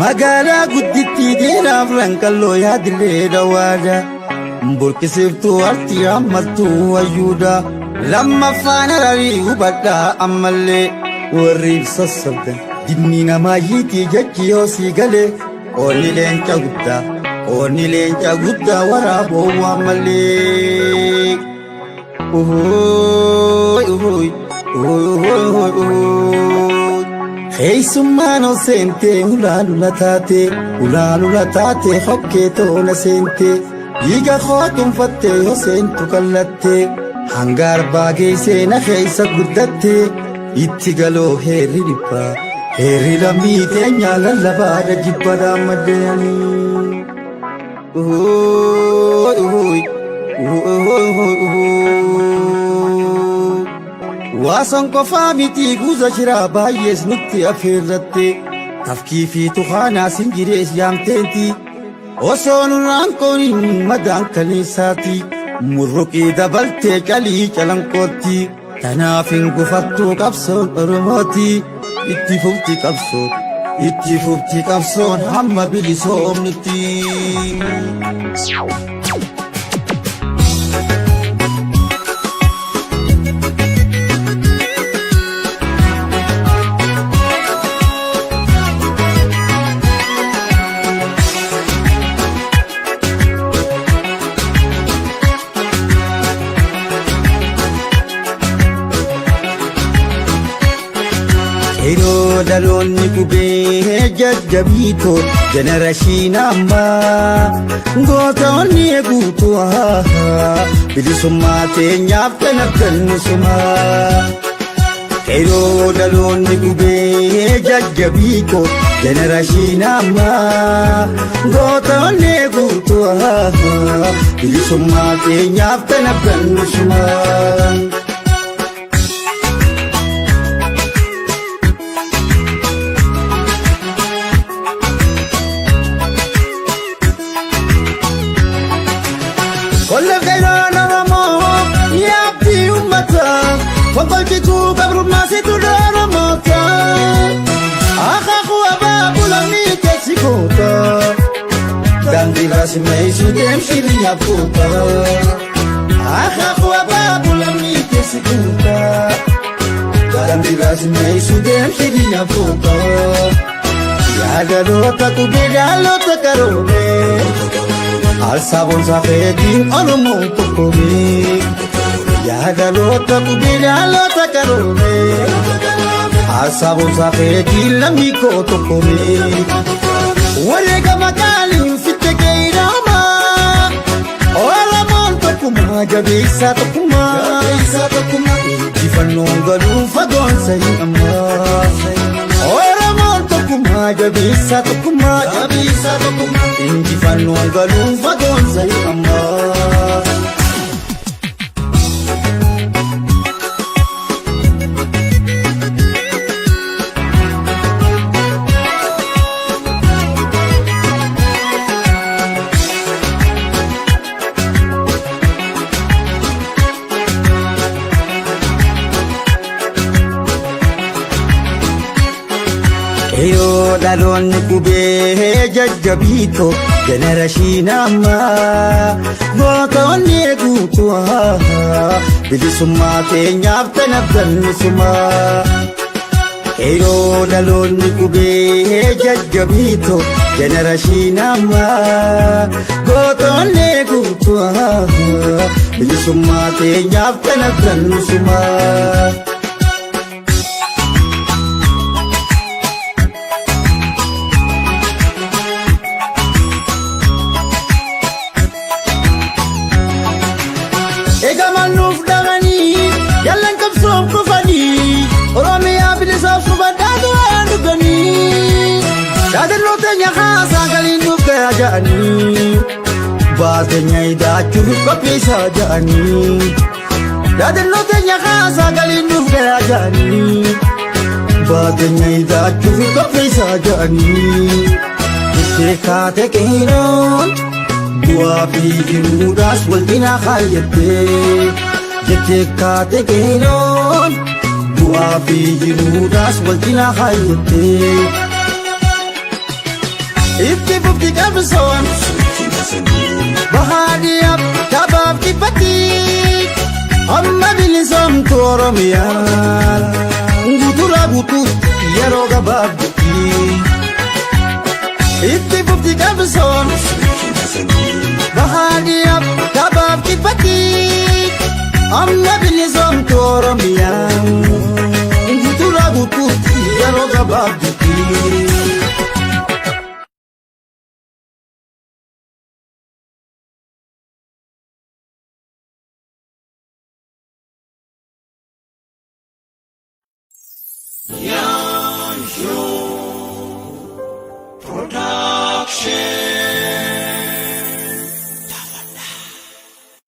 Magaalaa guddittii dheeraaf ranqalloo yaadillee dhawaadha. Burqisiiftuu artii hammattuu wayyuudha. Lammaffaan hararii hubadhaa ammallee warri sassabdan. Dinni namaa yiitii jechi yoo sii galee qoonni leenca guddaa qoonni leenca guddaa waraaboo waan malee. Keessummaan ol seentee ulaalula taatee ulaalula taatee hokkee tola seentee dhiiga koo tunfattee yoo seentu kallattee hanga arbaa geessee na keessa guddattee itti galoo heerri dhibbaa heerri lammii teenyaa lallabaadha jibbadhaan maddeeyanii. Waasan qofaa miti guuza shiraa baay'ees nutti affeerratte tafkii fi tukaanaa singirees yaamteenti osoo nurraan qooniin madaan kaleessaati murruqii dabaltee calii calanqootti tanaaf hin gufattuu qabsoon oromooti itti fufti qabsoon itti fufti qabsoon hamma bilisoomnutti. Yeroo dhaloonni qubee jajjabiitoo jenerashiin ammaa gootonni guutuu bilisummaa teenyaaf kan argannu sumaa. Yeroo dhaloonni qubee jajjabiitoo jenerashiin ammaa gootonni guutuu bilisummaa teenyaaf kan argannu sumaa. Kolle qeerroon Oromoo yaabdii uummataa fonqolchituu gabrummaa situ dhooromoota. Akaakuu abaaboo lammii keessi goota. Daandii raasimeessu deemsiri nyaatota. Akaakuu abaaboo lammii keessi goota. Daandii raasimeessu deemsiri nyaatota. Yaadaloota qubee dhaloota qaroomee. Alsaaboon safeetiin Oromoon tokkoomee. Yaadaloota qubee dhaloota qaroomee. Alsaaboon safeetiin lammii koo tokkoomee. Wareegama qaaliin fitte geerama. Oromoon tokkummaa jabeessaa tokkummaa. Injifannoon galuun fagoon sahi ammaa. Oromoon tokkummaa jabeessaa tokkummaa. Injifannoon galuun fagoon sahi ammaa. Yeroo dhaloonni qubee jajjabiitoo jenerashiin ammaa gootonni guutuu bilisummaa teenyaaf kan abdannu sumaa. Yeroo dhaloonni qubee jajjabiitoo jenerashiin ammaa gootonni guutuu bilisummaa teenyaaf kan abdannu sumaa. Eegamaan nuuf dhabanii yaalan qabsoof kufanii Oromiyaa bilisaaf subadhaatu waan dhuganii Yaadannoo teenya haasaa galiin nuuf gahaa ja'anii Baateenya hidhaachuuf qophiisaa ja'anii Yaadannoo teenya haasaa galiin nuuf gahaa ja'anii Baateenya hidhaachuuf qophiisaa ja'anii Itti kaate qeeroon Du'aa fi jiruudhaas wal cinaa kaayyattee jettee kaate qeeroon. Du'aa fi jiruudhaas wal cinaa haayyattee. Itti fufti qabsoon bahaadhiyaaf kabaaf kibbatti amma bilisoomtu Oromiyaan guuturaa guutuutti yeroo gabaabdutti. Itti fufti qabsoon bahaadhiyaaf kabaaf kibbatti amma bilisoomtu Oromiyaan guuturaa guutuutti yeroo gabaabdutti. Production.